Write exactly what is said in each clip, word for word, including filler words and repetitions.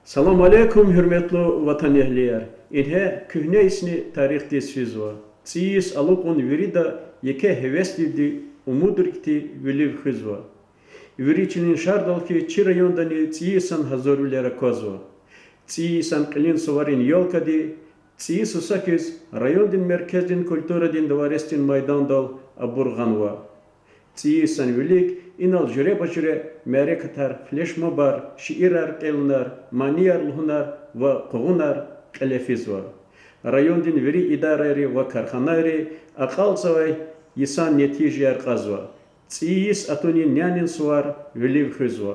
Салам алейкум, гьуьрметлу ватанэгьлияр! Ингье куьгьне йисни тарихдиз физва. ЦӀийи йис алукӀун вирида еке гьевесдивди, умудрикди вилив хуьзва. Вири чилин шардал хьиз чи райондани ЦӀийи йисан гьазурвилер аквазва. ЦӀийи йисан кьилин суварин ёлкади цӀийи суса хьиз райондин меркездин культурадин дворецдин майдандал абур гъанва. ЦӀийи йисан вилик инал жуьреба-жуьре мярекатар, флешмобар, шиирар кӀелунар, манияр лугьунар ва къугъунар кьиле физва. Райондин вири идарайри ва карханайри акьалтзавай йисан нетижаяр кьазва. ЦӀийи йис атунин нянин сувар вилив хуьзва.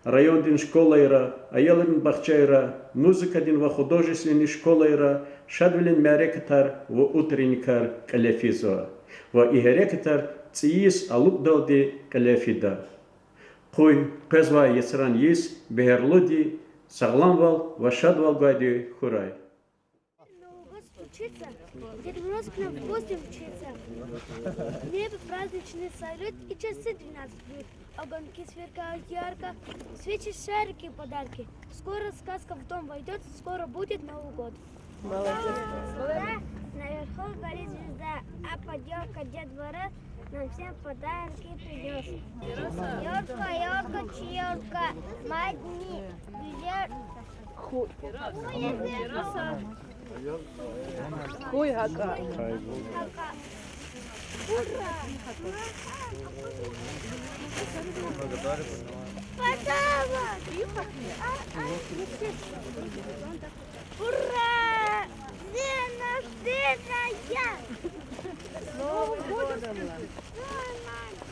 Райондин школайра, аялрин бахчайра, музыкадин ва художественный школайра шадвилин мярекатар ва утренникар кьиле физва. Ва и гьерекатар ЦӀийи йис алукӀдалди кьиле фида. Къуй къвезвай яцран йис бегьерлуди, сагъламвал ва шадвал гвайди хьурай. Новый год стучится, Дед Мороз к нам в гости мчится. В небе праздничный салют, и часы двенадцать бьют. Огоньки сверкают ярко, свечи, шарики, подарки. Скоро сказка в дом войдёт, скоро будет Новый год. Молодец. Да, наверху горит звезда, а под ёлкой Дед Мороз нам всем подарки принёс. Ёлка, ёлка, чьи ёлка, мои дни, Ху-, Хьуй гьакӀа. Ура! Подарок! А, а, ура! День рождения! С Новым годом! С Новым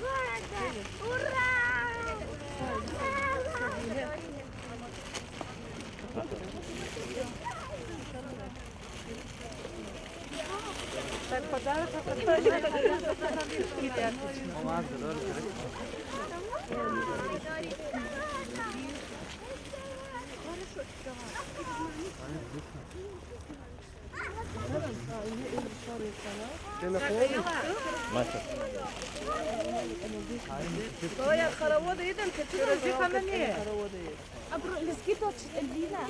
годом! Ура! Ура! Так, подарок. Абуру лезги тӀварцӀи чӀалина.